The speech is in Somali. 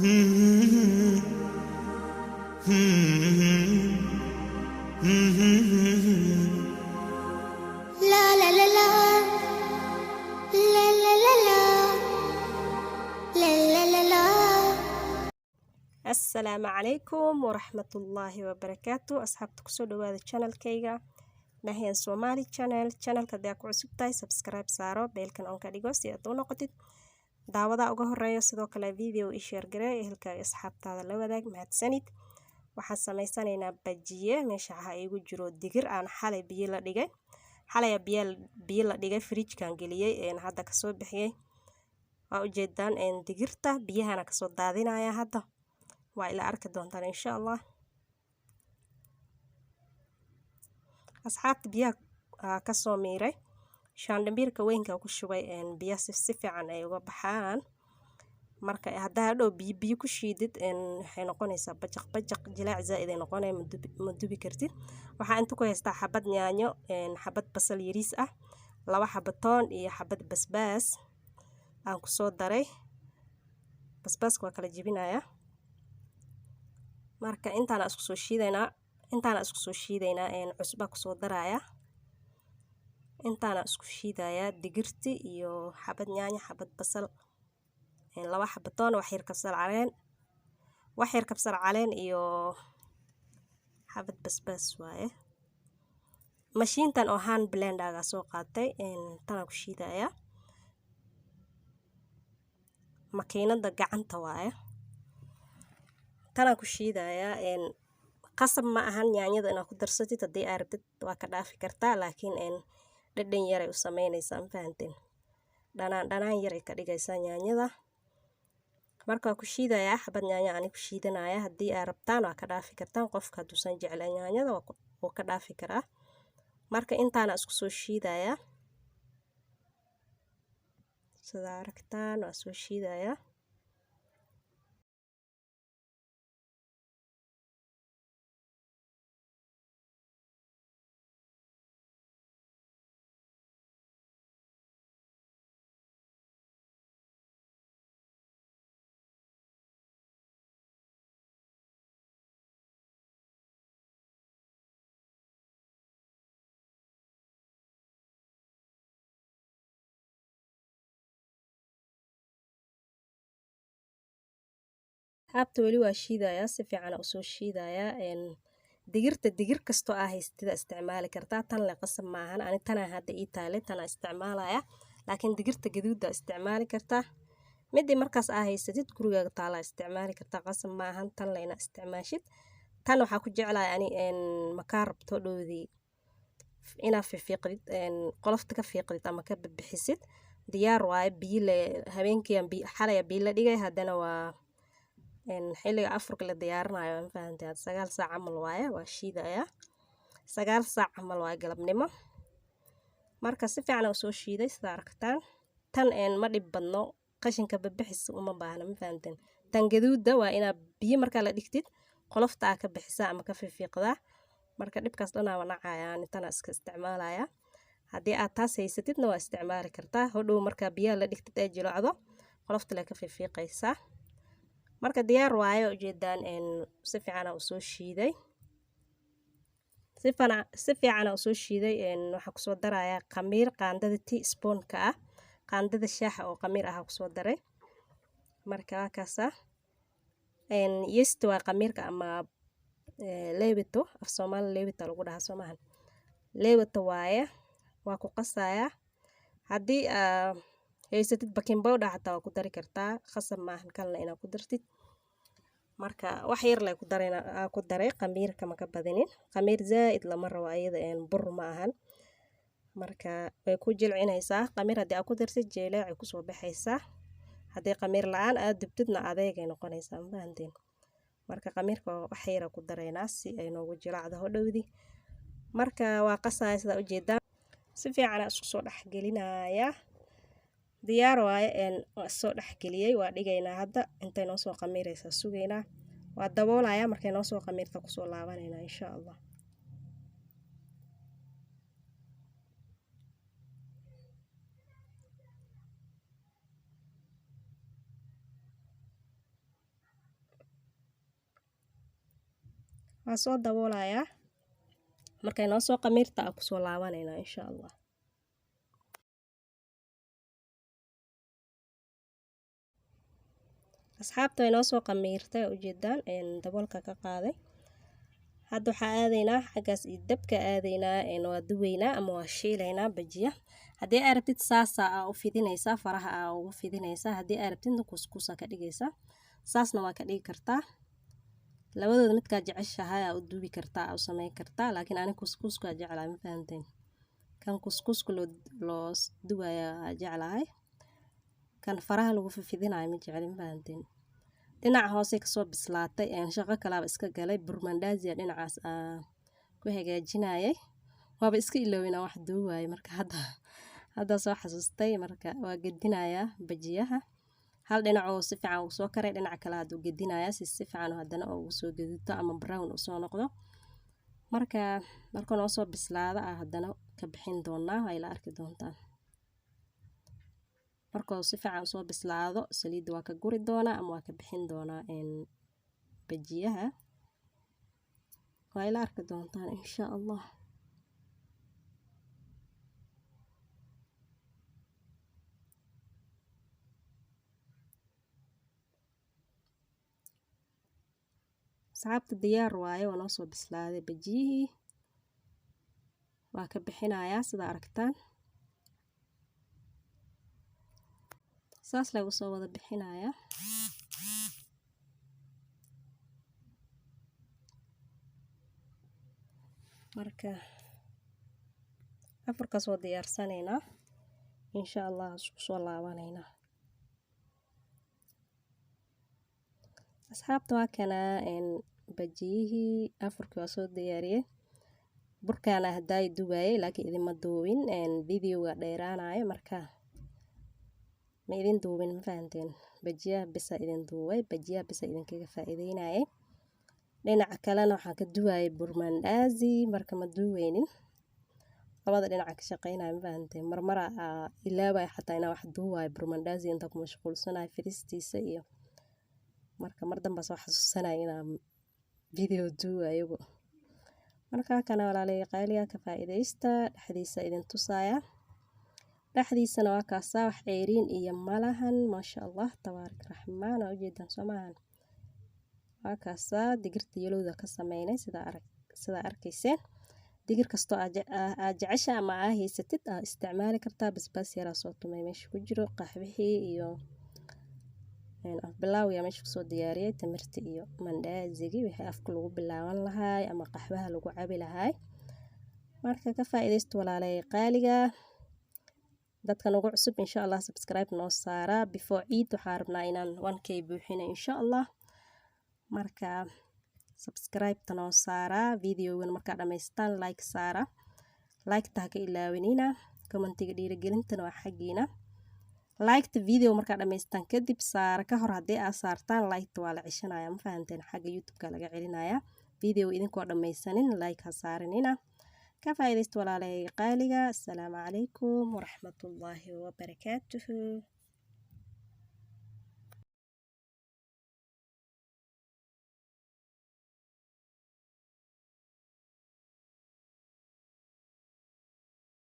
La la la la. La la la la. La la la la. Asalaamu calaykum waraxmatullaahi wabarakaatu. Asxaabta, kusoo dhawaada channelkayga Nahyan Somali Channel. Channelka haddii aad ku cusub tahay, subscribe saaro, bellkan on ka dhigo si aad u noqotid daawada uga horeeya. Sidoo kale video i share garee, ehelkaaga, asxaabtaada la wadaag. Mahadsanid. Waxaan samaysanaynaa bajiye. Meesha waxaa iigu jiro digir aan xalay biyo la dhigay. Xalay biyo la dhigay, fridgekan geliyey, hadda kasoo bixiyey. Waa ujeedaan, digirta biyahana kasoo daadinaya hadda. Waa ila arki doontaan, insha Allah. Asxaabta, biyaha kasoo miiray, shaandhambiirka weynka ku shubay, biyaha si fiican ay uga baxaan. Marka haddaa hadhow biyo biyo ku shiidid, waxay noqonaysaa bajaq bajaq, jilaac zaa-id ay noqonaya, ma dubi kartid. Waxaa inta ku haystaa xabad yaanyo, xabad basal yariis ah, laba xabad toon iyo xabad basbaas aan kusoo daray. Basbaaska waa kala jebinaya. Marka intaana isku soo shiidaynaa, intaana isku soo shiidaynaa. Cusba kusoo daraya, intaana isku shiidayaa: digirti iyo xabad yaanyo, xabad basal, laba xabad toon, wax yar kabsar caleen, wax yar kabsar caleen iyo xabad basbaas waaye. Mashiintan oo hand blenderga soo qaatay, tanaa ku shiidayaa. Makiinada gacanta waaye, tanaa ku shiidayaa. Qasab ma ahan yaanyada inaad ku darsatid. Haddii aa rabtid waa ka dhaafi kartaa, laakiin dhadhan yaray u sameynaysaa, ma fahanteen? Dhanaan dhanaan yaray ka dhigaysaa yaanyada. Marka waa ku shiidayaa, xabad yaanyo ani ku shiidanaya. Haddii aa rabtaan waa ka dhaafi kartaan. Qofka hadduusan jeclayn yaanyada wuu ka dhaafi karaa. Marka intaana isku soo shiidayaa, sidaa aragtaan waa soo shiidayaa. Haabta weli waa shiidayaa, si fiican usoo shiidayaa. Digirta, digir kastoo aa haystida isticmaali kartaa, tan le qasab maahan. Ani tanaa hadda ii taale, tanaa isticmaalaya, laakiin digirta gaduuda isticmaali kartaa. Midii markaas aa haysatid gurigaaga taalaa isticmaali kartaa, qasab maahan tan le inaa isticmaashid. Tan waxaa ku jeclahay ani, makaa rabto dhowdii inaa fiiqdid, qolofta ka fiiqdid ama ka bibixisid. Diyaar waaye. Biyo le habeenkii xalaya biyo la dhigay, haddana waa xilliga afurka la diyaarinayo, ma fahantay? Hadda 9 saac camal waaye, waa shiidayaa. 9 saac camal waaye galabnimo. Marka si fiican aa usoo shiiday, sida aragtaan. Tan ma dhib badno, qashinka bibixis uma baahna, ma fahanteen? Tan gaduuda waa inaa biyo markaa la dhigtid qolofta aa ka bixisaa ama ka fiifiiqdaa. Marka dhibkaas dhanaa nacaya, ani tana iska isticmaalaya. Haddii aad taas haysatidna waa isticmaali kartaa. Hodhow markaa biyaha la dhigtid ee jilocdo, qolofta le ka fiifiiqaysaa. Marka diyaar waaye, ujeedaan, si fiican aa usoo shiiday, si fiican aa usoo shiiday. Waxaa kusoo darayaa khamiir, qaandada teaspoonka ah, qaandada shaaxa oo khamiir ah kusoo daray. Marka waa kaasa. Yeast waa khamiirka ama leebito, af Soomaali leebita lagu dhahaa, soo maahan? Leebito waaye. Waa ku qasayaa. Haddii aa haysatid baking powder xataa waa ku dari kartaa, khasab maahan kalna inaad ku dartid. Marka wax yar lay ku darayna, aa ku daray khamiirka, ma ka badinin. Khamiir zaa'id lama rabo ayada, bur ma ahan. Marka way ku jilcinaysaa khamiir haddii aad ku dartid, jeeleecay kusoo baxaysaa. Haddii khamiir la-aan aad dubtidna adeegay noqonaysaa, ma fahanteen? Marka khamiirka wax yara ku daraynaa si ay noogu jilacdo hodhowdi. Marka waa qasaya, sidaa ujeedaan, si fiican isku soo dhexgelinaya. Diyaar waaye. Waa soo dhexgeliyey, waa dhigaynaa hadda. Intay noo soo khamiiraysaa sugaynaa, waa daboolaya. Markay noo soo khamiirta kusoo laabanaynaa, insha Allah. Waa soo daboolayaa. Markay noo soo qamiirta aa kusoo laabanaynaa insha Allah. Asxaabta way noo soo qamiirtay, ujeedaan daboolka ka qaaday. Hadda waxaa aadaynaa xaggaas iyo dabka aadaynaa, waa duweynaa ama waa shiilaynaa bajiya. Haddii aad rabtid saasa aa u fidinaysaa, faraha aa ugu fidinaysaa. Haddii aad rabtidna kuskusa ka dhigaysaa, saasna waa ka dhigi kartaa. Labadooda midkaa jeceshahay aa u duubi kartaa, aa u samayn kartaa, laakiin ani kuskuskaa jeclahay, ma fahanteen? Kan kuskuska loo duwaya aa jeclahay, kan faraha lagu fifidinayo ma jecli, ma fahanteen? Dhinaca hoose kasoo bislaatay, shaqo kalaaba iska galay, burmandaaziya dhinacaas aa ku hagaajinayay, waaba iska ilowin wax duuwaayay. Marka hadda soo xasuustay. Marka waa gedinayaa bajiyaha, hal dhinac oo si fiican ugu soo karay, dhinaca kale hadduu gedinayaa si si fiican haddana oo ugu soo gaduuto ama brown usoo noqdo. Marka marka noo soo bislaada ah haddana ka bixin doonaa, waa ila arki doontaan. Markuu si fiican usoo bislaado saliidda waa ka guri doonaa ama waa ka bixin doonaa bajiyaha, waa ila arki doontaan insha Allah. Asxaabta diyaar waaye, waa noo soo bislaaday bajiyihii, waa ka bixinayaa sida aragtaan, saas lagu soo wada bixinayaa. Marka afurkaas waa diyaarsanaynaa insha Allah, isku soo laabanaynaa. Asxaabta waa kanaa bajiyihii, afurkii waa soo diyaariyey. Burkaana haddaay duwaayey, laakiin idinma duubin, videoga dheeraanayo, marka ma idin duubin, ma fahanteen? Bajiyaha bisa idin duubay, bajiyaha bisa idinkaga faa'iideynayay. Dhinaca kalena waxaan ka duwaayay burmandaazi, marka ma duuweynin, labada dhinaca ka shaqeynaya, ma fahanteen? Marmara aa ilaabaya xataa inaan wax duuwayo, burmandaazi inta ku mashquulsanayo fidistiisa iyo marka mar damba soo xasuusanaya inaan video duuwayoba. Marka kana walaalay qaaliga ka faa'iidaysta, dhexdiisa idin tusaaya. Dhexdiisana waa kaasaa, wax ceeriin iyo malahan, maasha Allah tabaarak raxmaan, waa ujeedaan soo maahan? Waa kaasaa digirta yelowda ka sameynay, sida arkayseen. Digir kastoo aad jecesha ama aa haysatid aa isticmaali kartaa. Basbaas yaraa soo tumay meesha ku jiro, qaxwihii iyo afbilaawiya meesha kusoo diyaariyay, timirta iyo mandhaazigii wixii afka lagu bilaaban lahaay ama qaxwaha lagu cabi lahaay. Marka ka faa'iidaysta walaalay qaaliga. Dadka nagu cusub insha Allah subscribe noo saara. Before Eid waxaan rabnaa inaan 1K buuxino insha Allah. Marka subscribe-ta noo saara, videogan markaa dhamaystaan like saara, like-ta ha ka ilaawinina, commentiga dhiirigelintana waa xaggiina. Like-ta video markaa dhamaystaan kadib saara, ka hor haddii aad saartaan like-ta waa la ceshanaya, ma fahanteen? Xagga YouTube-ka laga celinaya. Video idinkoo dhammaysanin like ha saarinina. Ka faa'iidaysta walaalay qaaliga. Asalaamu calaykum waraxmatullaahi wabarakaatuhu.